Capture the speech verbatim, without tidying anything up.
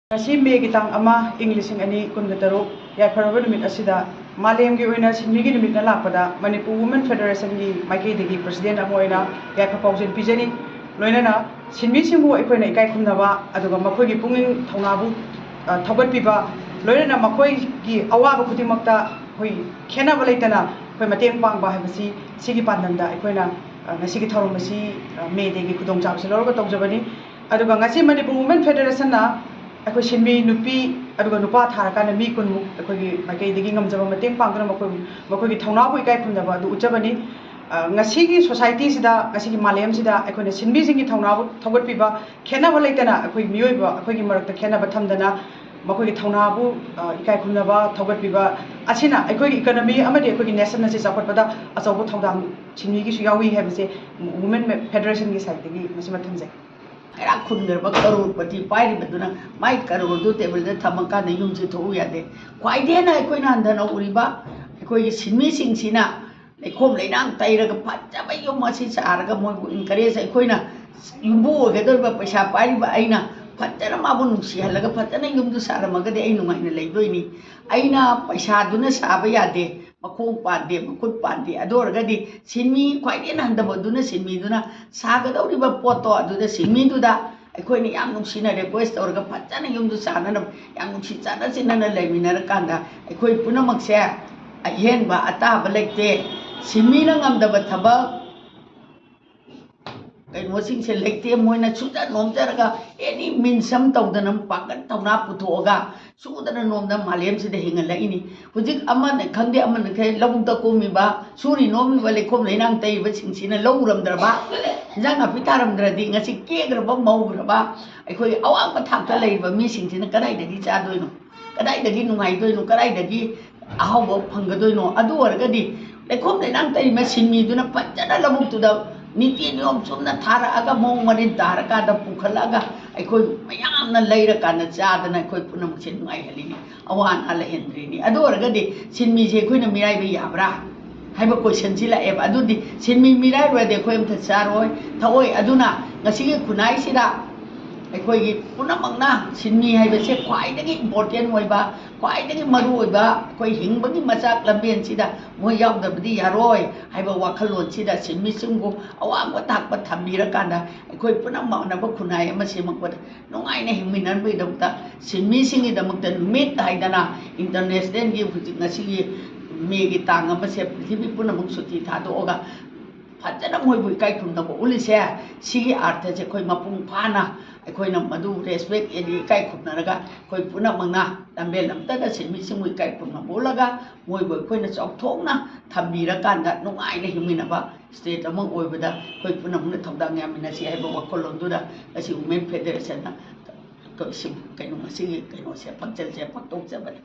ꯉꯁꯤ ꯃꯦꯒꯤ ꯇꯥꯡ ꯑꯃ, ꯏꯪ ꯂꯤꯁꯤꯡ ꯑꯅꯤ ꯀꯨꯟꯒ ꯇꯔꯨꯛ, ꯌꯥꯏꯐꯔꯕ ꯅꯨꯃꯤꯠ ꯑꯁꯤꯗ ꯃꯥꯂꯦꯝꯒꯤ ꯑꯣꯏꯅ ꯁꯤꯟꯃꯤꯒꯤ ꯅꯨꯃꯤꯠꯅ ꯂꯥꯛꯄꯗ ꯃꯅꯤꯄꯨꯔ ꯋꯨꯃꯦꯟ ꯐꯦꯗꯔꯦꯁꯟꯒꯤ ꯃꯥꯏꯀꯩꯗꯒꯤ ꯄ꯭ꯔꯁꯤꯗꯦꯟ ꯑꯃ ꯑꯣꯏꯅ ꯌꯥꯏꯐ ꯄꯥꯎꯖꯦꯜ ꯄꯤꯖꯔꯤ꯫ ꯂꯣꯏꯅꯅ ꯁꯤꯟꯃꯤꯁꯤꯡꯕꯨ ꯑꯩꯈꯣꯏꯅ ꯏꯀꯥꯏ ꯈꯨꯝꯅꯕ, ꯑꯗꯨꯒ ꯃꯈꯣꯏꯒꯤ ꯄꯨꯛꯅꯤꯡ ꯊꯧꯅꯥꯕꯨ, ꯑ, ꯊꯧꯒꯠꯄꯤꯕ, ꯂꯣꯏꯅꯅ ꯃꯈꯣꯏꯒꯤ ꯑꯋꯥꯕ ꯈꯨꯗꯤꯡꯃꯛꯇ ꯑꯩꯈꯣꯏ ꯈꯦꯠꯅꯕ ꯂꯩꯇꯅ ꯑꯩꯈꯣꯏ ꯃꯇꯦꯡ ꯄꯥꯡꯕ ꯍꯥꯏꯕꯁꯤ, ꯁꯤꯒꯤ ꯄꯥꯟꯗꯝꯗ ꯑꯩꯈꯣꯏꯅ, ꯑ, ꯉꯁꯤꯒꯤ ꯊꯧꯔꯝ ꯑꯁꯤ, ꯑ, ꯃꯦ ꯗꯦꯒꯤ ꯈꯨꯗꯣꯡꯆꯥꯕꯁꯤ ꯂꯧꯔꯒ ꯇꯧꯖꯕꯅꯤ꯫ ꯑꯗꯨꯒ ꯉꯁꯤ ꯃꯅꯤꯄꯨꯔ ꯋꯨꯃꯦꯟ ꯐꯦꯗꯔꯦꯁꯟꯅ ꯑꯩꯈꯣꯏ ꯁꯤꯟꯃꯤ ꯅꯨꯄꯤ ꯑꯗꯨꯒ ꯅꯨꯄꯥ ꯊꯥꯔꯀꯥꯟꯗ ꯃꯤ ꯀꯨꯟꯃꯨꯛ ꯑꯩꯈꯣꯏꯒꯤ ꯃꯥꯏꯀꯩꯗꯒꯤ ꯉꯝꯖꯕ ꯃꯇꯦꯡ ꯄꯥꯡꯗꯨꯅ ꯃꯈꯣꯏ, ꯃꯈꯣꯏꯒꯤ ꯊꯧꯅꯥꯕꯨ ꯏꯀꯥꯏ ꯈꯨꯝꯅꯕ ꯑꯗꯨ ꯎꯠꯆꯕꯅꯤ꯫ ꯑ, ꯉꯁꯤꯒꯤ ꯁꯣꯁꯥꯏꯇꯤꯁꯤꯗ, ꯉꯁꯤꯒꯤ ꯃꯥꯂꯦꯝꯁꯤꯗ ꯑꯩꯈꯣꯏꯅ ꯁꯤꯟꯃꯤꯁꯤꯡꯒꯤ ꯊꯧꯅꯥꯕꯨ ꯊꯧꯒꯠꯄꯤꯕ, ꯈꯦꯠꯅꯕ ꯂꯩꯇꯅ ꯑꯩꯈꯣꯏ ꯃꯤꯑꯣꯏꯕ ꯑꯩꯈꯣꯏꯒꯤ ꯃꯔꯛꯇ ꯈꯦꯠꯅꯕ ꯊꯝꯗꯅ ꯃꯈꯣꯏꯒꯤ ꯊꯧꯅꯥꯕꯨ, ꯑ, ꯏꯀꯥꯏ ꯈꯨꯝꯅꯕ ꯊꯧꯒꯠꯄꯤꯕ ꯑꯁꯤꯅ ꯑꯩꯈꯣꯏꯒꯤ ꯏꯀꯣꯅꯣꯃꯤ ꯑꯃꯗꯤ ꯑꯩꯈꯣꯏꯒꯤ ꯅꯦꯁꯟ ꯑꯁꯤ ꯆꯥꯎꯈꯠꯄꯗ ꯑꯆꯧꯕ ꯊꯧꯗꯥꯡ ꯁꯤꯟꯃꯤꯒꯤꯁꯨ ꯌꯥꯎꯏ ꯍꯥꯏꯕꯁꯦ ꯋꯨꯃꯦꯟ ꯐꯦꯗꯔꯦꯁꯟꯒꯤ ꯁꯥꯏꯠꯇꯒꯤ ꯃꯁꯤꯃ ꯊꯝꯖꯩ꯫ ꯀꯩꯔꯥꯛ ꯈꯨꯟꯈ꯭ꯔꯕ ꯀꯔꯣꯔꯄꯇꯤ ꯄꯥꯏꯔꯤꯕꯗꯨꯅ ꯃꯥꯏ ꯀꯔꯣꯔꯗꯨ ꯇꯦꯕꯜꯗ ꯊꯝꯃꯀꯥꯟꯗ ꯌꯨꯝꯁꯤ ꯊꯣꯛꯎ ꯌꯥꯗꯦ꯫ ꯈ꯭ꯋꯥꯏꯗꯒꯤ ꯍꯦꯟꯅ ꯑꯩꯈꯣꯏꯅ ꯍꯟꯊꯅ ꯎꯔꯤꯕ ꯑꯩꯈꯣꯏꯒꯤ ꯁꯤꯟꯃꯤꯁꯤꯡꯁꯤꯅ ꯂꯩꯈꯣꯝ ꯂꯩꯅꯥꯡ ꯇꯩꯔꯒ ꯐꯖꯕ ꯌꯨꯝ ꯑꯁꯤ ꯁꯥꯔꯒ ꯃꯣꯏꯕꯨ ꯏꯟꯀꯔꯦꯖ, ꯑꯩꯈꯣꯏꯅ ꯌꯨꯝꯕꯨ ꯑꯣꯏꯒꯗꯧꯔꯤꯕ ꯄꯩꯁꯥ ꯄꯥꯏꯔꯤꯕ ꯑꯩꯅ ꯐꯖꯅ ꯃꯥꯕꯨ ꯅꯨꯡꯁꯤꯍꯜꯂꯒ ꯐꯖꯅ ꯌꯨꯝꯗꯨ ꯁꯥꯔꯝꯃꯒꯗꯤ ꯑꯩ ꯅꯨꯡꯉꯥꯏꯅ ꯂꯩꯗꯣꯏꯅꯤ꯫ ꯑꯩꯅ ꯄꯩꯁꯥꯗꯨꯅ ꯁꯥꯕ ꯌꯥꯗꯦ, ꯃꯈꯣꯡ ꯄꯥꯟꯗꯦ, ꯃꯈꯨꯠ ꯄꯥꯟꯗꯦ꯫ ꯑꯗꯨ ꯑꯣꯏꯔꯒꯗꯤ ꯁꯤꯟꯃꯤ ꯈ꯭ꯋꯥꯏꯗꯒꯤ ꯍꯟꯊꯕꯗꯨꯅ ꯁꯤꯟꯃꯤꯗꯨꯅ ꯁꯥꯒꯗꯧꯔꯤꯕ ꯄꯣꯠꯇꯣ ꯑꯗꯨꯗ ꯁꯤꯟꯃꯤꯗꯨꯗ ꯑꯩꯈꯣꯏꯅ ꯌꯥꯝ ꯅꯨꯡꯁꯤꯅ ꯔꯤꯀ꯭ꯋꯦꯁ ꯇꯧꯔꯒ ꯐꯖꯅ ꯌꯨꯝꯗꯨ ꯁꯥꯅꯅꯕ ꯌꯥꯝ ꯅꯨꯡꯁꯤ ꯆꯥꯟꯅ ꯆꯤꯟꯅꯅ ꯂꯩꯃꯤꯟꯅꯔꯀꯥꯟꯗ ꯑꯩꯈꯣꯏ ꯄꯨꯝꯅꯃꯛꯁꯦ ꯑꯍꯦꯟꯕ ꯑꯇꯥꯕ ꯂꯩꯇꯦ꯫ ꯁꯤꯟꯃꯤꯅ ꯉꯝꯗꯕ ꯊꯕꯛ ꯀꯩꯅꯣꯁꯤꯡꯁꯦ ꯂꯩꯇꯦ꯫ ꯃꯣꯏꯅ ꯁꯨꯖ ꯅꯣꯝꯖꯔꯒ ꯑꯦꯅꯤ ꯃꯤꯟꯁ ꯑꯃ ꯇꯧꯗꯅ ꯄꯥꯡꯒꯜ ꯊꯧꯅꯥ ꯄꯨꯊꯣꯛꯑꯒ ꯁꯨꯗꯅ ꯅꯣꯝꯗꯅ ꯃꯥꯂꯦꯝꯁꯤꯗ ꯍꯤꯡꯍꯜꯂꯛꯏꯅꯤ꯫ ꯍꯧꯖꯤꯛ ꯑꯃꯅ ꯈꯪꯗꯦ ꯑꯃꯅ ꯈꯪꯗꯦ ꯂꯧꯕꯨꯛꯇ ꯀꯨꯝꯃꯤꯕ ꯁꯨꯔꯤ ꯅꯣꯝꯃꯤꯕ ꯂꯩꯈꯣꯝ ꯂꯩꯅꯥꯡ ꯇꯩꯕꯁꯤꯡꯁꯤꯅ ꯂꯧ ꯎꯔꯝꯗ꯭ꯔꯕ, ꯏꯟꯖꯥꯡ ꯅꯥꯄꯤ ꯊꯥꯔꯝꯗ꯭ꯔꯗꯤ ꯉꯁꯤ ꯀꯦꯈ꯭ꯔꯕ ꯃꯧꯈ꯭ꯔꯕ ꯑꯩꯈꯣꯏ ꯑꯋꯥꯡꯕ ꯊꯥꯛꯇ ꯂꯩꯔꯤꯕ ꯃꯤꯁꯤꯡꯁꯤꯅ ꯀꯗꯥꯏꯗꯒꯤ ꯆꯥꯗꯣꯏꯅꯣ? ꯀꯗꯥꯏꯗꯒꯤ ꯅꯨꯡꯉꯥꯏꯗꯣꯏꯅꯣ? ꯀꯗꯥꯏꯗꯒꯤ ꯑꯍꯥꯎꯕ ꯐꯪꯒꯗꯣꯏꯅꯣ? ꯑꯗꯨ ꯑꯣꯏꯔꯒꯗꯤ ꯂꯩꯈꯣꯝ ꯂꯩꯅꯥꯡ ꯇꯩꯔꯤꯕ ꯁꯤꯟꯃꯤꯗꯨꯅ ꯐꯖꯅ ꯂꯧꯕꯨꯛꯇꯨꯗ ꯅꯤꯇꯤ ꯅꯤꯌꯣꯝ ꯆꯨꯝꯅ ꯊꯥꯔꯛꯑꯒ, ꯃꯑꯣꯡ ꯃꯔꯤꯟ ꯇꯥꯔꯀꯥꯟꯗ ꯄꯨꯈꯠꯂꯛꯑꯒ, ꯑꯩꯈꯣꯏ ꯃꯌꯥꯝꯅ ꯂꯩꯔꯀꯥꯟꯗ ꯆꯥꯗꯅ, ꯑꯩꯈꯣꯏ ꯄꯨꯝꯅꯃꯛꯁꯦ ꯅꯨꯡꯉꯥꯏꯍꯜꯂꯤꯅꯤ, ꯑꯋꯥ ꯑꯅꯥ ꯂꯩꯍꯟꯗ꯭ꯔꯤꯅꯤ꯫ ꯑꯗꯨ ꯑꯣꯏꯔꯒꯗꯤ ꯁꯤꯟꯃꯤꯁꯦ ꯑꯩꯈꯣꯏꯅ ꯃꯤꯔꯥꯏꯕ ꯌꯥꯕ꯭ꯔꯥ ꯍꯥꯏꯕ question ꯁꯤ ꯂꯥꯛꯑꯦꯕ꯫ ꯑꯗꯨꯗꯤ ꯁꯤꯟꯃꯤ ꯃꯤꯔꯥꯏꯔꯨꯔꯗꯤ ꯑꯩꯈꯣꯏ ꯑꯝꯇ ꯆꯥꯔꯣꯏ, ꯊꯛꯑꯣꯏ꯫ ꯑꯗꯨꯅ ꯉꯁꯤꯒꯤ ꯈꯨꯟꯅꯥꯏꯁꯤꯗ ꯑꯩꯈꯣꯏꯒꯤ ꯄꯨꯝꯅꯃꯛꯅ ꯁꯤꯟꯃꯤ ꯍꯥꯏꯕꯁꯦ ꯈ꯭ꯋꯥꯏꯗꯒꯤ important ꯑꯣꯏꯕ, ꯈ꯭ꯋꯥꯏꯗꯒꯤ ꯃꯔꯨ ꯑꯣꯏꯕ, ꯑꯩꯈꯣꯏ ꯍꯤꯡꯕꯒꯤ ꯃꯆꯥꯛ ꯂꯝꯕꯦꯟꯁꯤꯗ ꯃꯣꯏ ꯌꯥꯎꯗꯕꯗꯤ ꯌꯥꯔꯣꯏ ꯍꯥꯏꯕ ꯋꯥꯈꯜꯂꯣꯟꯁꯤꯗ ꯁꯤꯟꯃꯤꯁꯤꯡꯕꯨ ꯑꯋꯥꯡꯕ ꯊꯥꯛꯇ ꯊꯝꯕꯤꯔꯀꯥꯟꯗ, ꯑꯩꯈꯣꯏ ꯄꯨꯝꯅꯃꯛ ꯃꯥꯟꯅꯕ ꯈꯨꯟꯅꯥꯏ ꯑꯃ ꯁꯦꯝꯃꯛꯄꯗ ꯅꯨꯡꯉꯥꯏꯅ ꯍꯤꯡꯃꯤꯟꯅꯅꯕꯒꯤꯗꯃꯛꯇ, ꯁꯤꯟꯃꯤꯁꯤꯡꯒꯤꯗꯃꯛꯇ ꯅꯨꯃꯤꯠ ꯍꯥꯏꯗꯅ international ꯒꯤ, ꯍꯧꯖꯤꯛ ꯉꯁꯤꯒꯤ May ꯒꯤ ꯇꯥꯡ ꯑꯃꯁꯦ ꯄ꯭ꯔꯤꯊꯤꯕꯤ ꯄꯨꯝꯅꯃꯛ ꯁꯨꯇꯤ ꯊꯥꯗꯣꯛꯑꯒ ꯐꯖꯅ ꯃꯣꯏꯕꯨ ꯏꯀꯥꯏ ꯈꯨꯝꯅꯕ ꯎꯠꯂꯤꯁꯦ, ꯁꯤꯒꯤ ꯑꯥꯔꯊꯁꯦ ꯑꯩꯈꯣꯏ ꯃꯄꯨꯡ ꯐꯥꯅ ꯑꯩꯈꯣꯏꯅ ꯃꯗꯨ respect ꯑꯦꯟ ꯏꯀꯥꯏ ꯈꯨꯝꯅꯔꯒ, ꯑꯩꯈꯣꯏ ꯄꯨꯝꯅꯃꯛꯅ ꯂꯝꯕꯦꯜ ꯑꯃꯠꯇꯗ ꯁꯤꯟꯃꯤꯁꯤꯡꯕꯨ ꯏꯀꯥꯏ ꯈꯨꯝꯅꯕ ꯎꯠꯂꯒ, ꯃꯣꯏꯕꯨ ꯑꯩꯈꯣꯏꯅ ꯆꯥꯎꯊꯣꯛꯅ ꯊꯝꯕꯤꯔꯀꯥꯟꯗ ꯅꯨꯡꯉꯥꯏꯅ ꯍꯤꯡꯃꯤꯟꯅꯕ state ꯑꯃ ꯑꯣꯏꯕꯗ ꯑꯩꯈꯣꯏ ꯄꯨꯝꯅꯃꯛꯅ ꯊꯧꯗꯥꯡ ꯌꯥꯃꯤꯟꯅꯁꯤ ꯍꯥꯏꯕ ꯋꯥꯈꯜꯂꯣꯟꯗꯨꯗ ꯉꯁꯤ Women Federation ꯅ ꯀꯩꯅꯣ, ꯉꯁꯤꯒꯤ ꯀꯩꯅꯣꯁꯦ ꯄꯥꯡꯆꯜꯁꯦ ꯄꯥꯡꯊꯣꯛꯆꯕꯅꯤ꯫